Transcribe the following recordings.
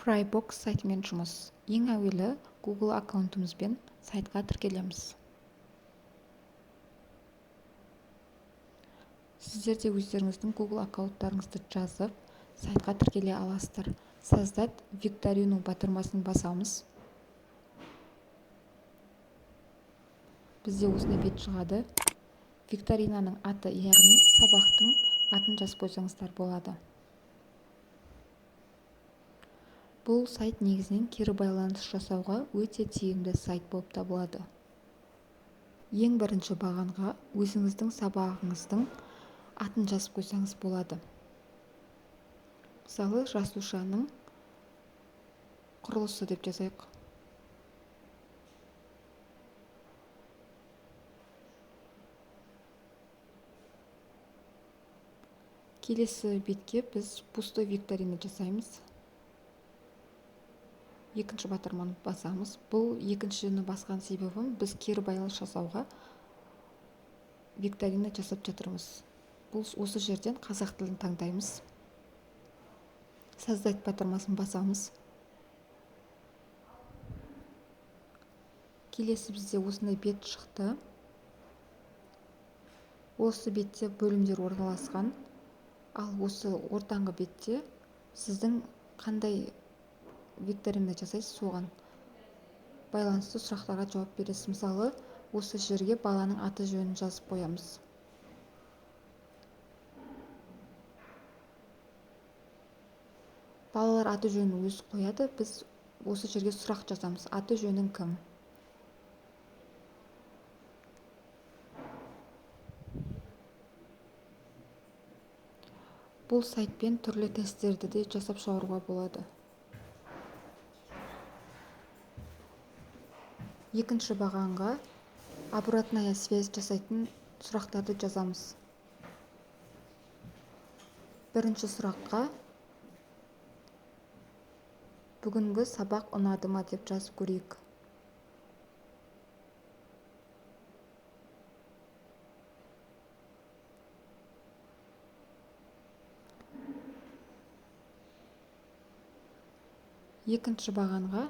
Frybox сайтымен жұмыс. Ең әуелі Google аккаунтымызбен сайтқа тіркелеміз. Сіздер де өздеріңіздің Google аккаунттарыңызды жазып, сайтқа тіркеле аласыздар. Создать викторину батырмасын басамыз. Бізде осындай бет шығады. Викторинаның аты, яғни сабақтың атын жазып қойсаңыздар болады. Бұл сайт негізінен кері байланыс жасауға өте тиімді сайт болып табылады. Ең бірінші бағанға өзіңіздің сабағыңыздың атын жазып қойсаңыз болады. Мысалы, жасушаның құрылысы деп жазайық. Келесі бетке біз пустой викторина жасаймыз. Екінші батырманы басамыз. Бұл екіншіні басқан себебім, біз кері байланыс жасауға викторина жасап жатырмыз. Бұл осы жерден қазақ тілін таңдаймыз. Создать батырмасын басамыз. Келесі бізде осындай бет шықты. Осы бетте бөлімдер орналасқан. Ал осы ортаңғы бетте сіздің қандай викторина жасайсыз, соған байланысты сұрақтарға жауап бересіз. Мысалы, осы жерге баланың аты жөнін жазып қоямыз. Балалар аты жөнін өзі қояды, біз осы жерге сұрақ жазамыз. Аты жөнің кім? Бұл сайтпен түрлі тесттерді де жасап шығаруға болады. Екінші бағанға обратная связь жасайтын сұрақтарды жазамыз. Бірінші сұраққа бүгінгі сабақ ұнады ма деп жазып көрейік. Екінші бағанға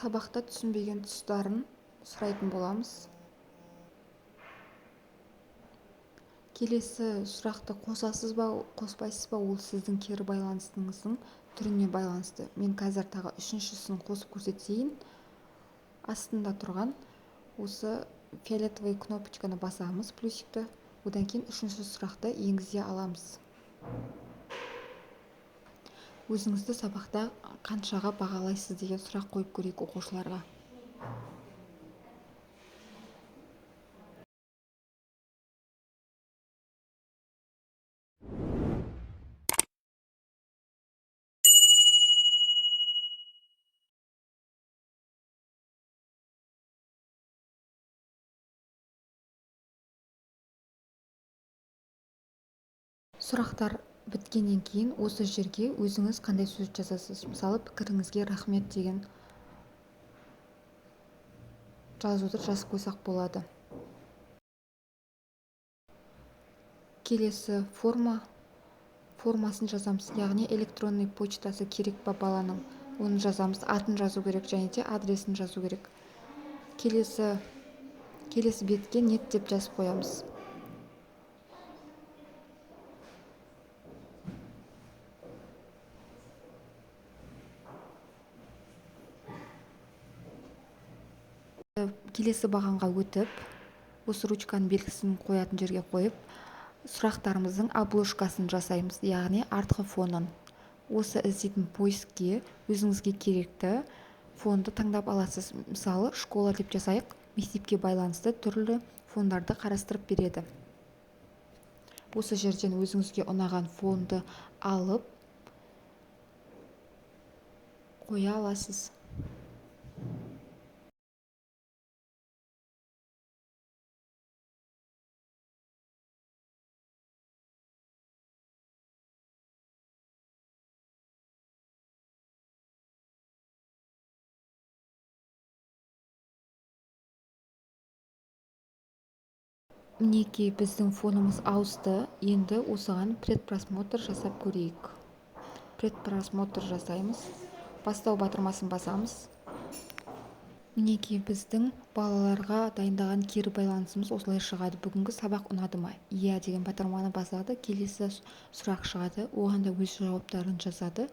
сабақта түсінбеген тұстарын сұрайтын боламыз. Келесі сұрақты қосасыз ба, қоспайсыз ба, ол сіздің кері байланысыңыздың түріне байланысты. Мен қазір тағы үшіншісін қосып көрсетейін. Астында тұрған осы фиолетовый кнопочканы басамыз, плюсикті. Одан кейін үшінші сұрақты енгізе аламыз. Өзіңізді сабақта қаншаға бағалайсыз деген сұрақ қойып көрейік оқушыларға. Сұрақтар біткеннен кейін осы жерге өзіңіз қандай сөз жазасыз? Мысалы, пікіріңізге рахмет деген жазуды жазып қойсақ болады. Келесі формасын жазамыз, яғни электронный почтасы керек па баланың, оны жазамыз, атын жазу керек және де адресін жазу керек. Келесі бетке нет деп жазып қоямыз. Келесі бағанға өтіп, осы ручканың белгісін қоятын жерге қойып, сұрақтарымыздың обложкасын жасаймыз, яғни артқы фонын. Осы іздейтін поискке өзіңізге керекті фонды таңдап аласыз. Мысалы, школа деп жазайық, мектепке байланысты түрлі фондарды қарастырып береді. Осы жерден өзіңізге ұнаған фонды алып қоя аласыз. Мінекей, біздің фонымыз ауысты. Енді осыған предпросмотр жасап көрейік. Предпросмотр жасаймыз. Бастау батырмасын басамыз. Мінекей, біздің балаларға дайындаған кері байланысымыз осылай шығады. Бүгінгі сабақ ұнады ма? Иә деген батырманы басады. Келесі сұрақ шығады, оған да өз жауаптарын жазады.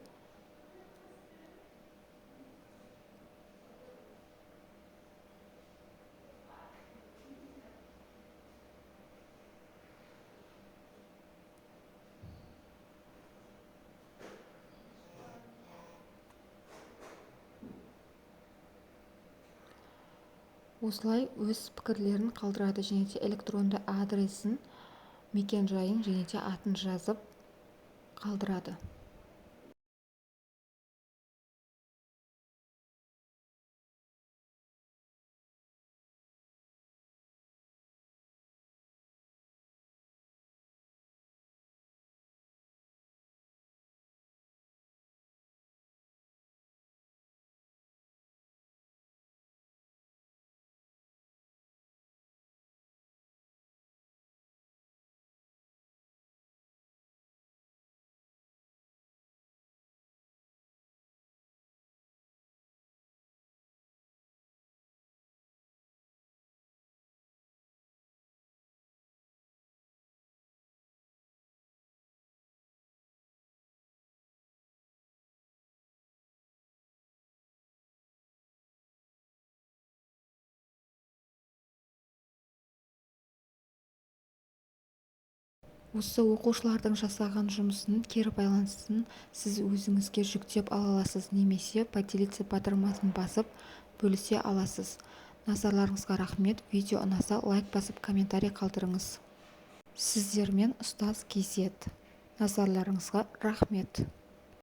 Осылай өз пікірлерін қалдырады және де электронды адресін, мекен-жайын және де атын жазып қалдырады. Осы оқушылардың жасаған жұмысын, кері байланысын сіз өзіңізге жүктеп ала аласыз немесе «Поделиться» батырмасын басып бөлісе аласыз. Назарларыңызға рахмет. Видео ұнаса, лайк басып, комментарий қалдырыңыз. Сіздермен Ұстаз KZ. Назарларыңызға рахмет.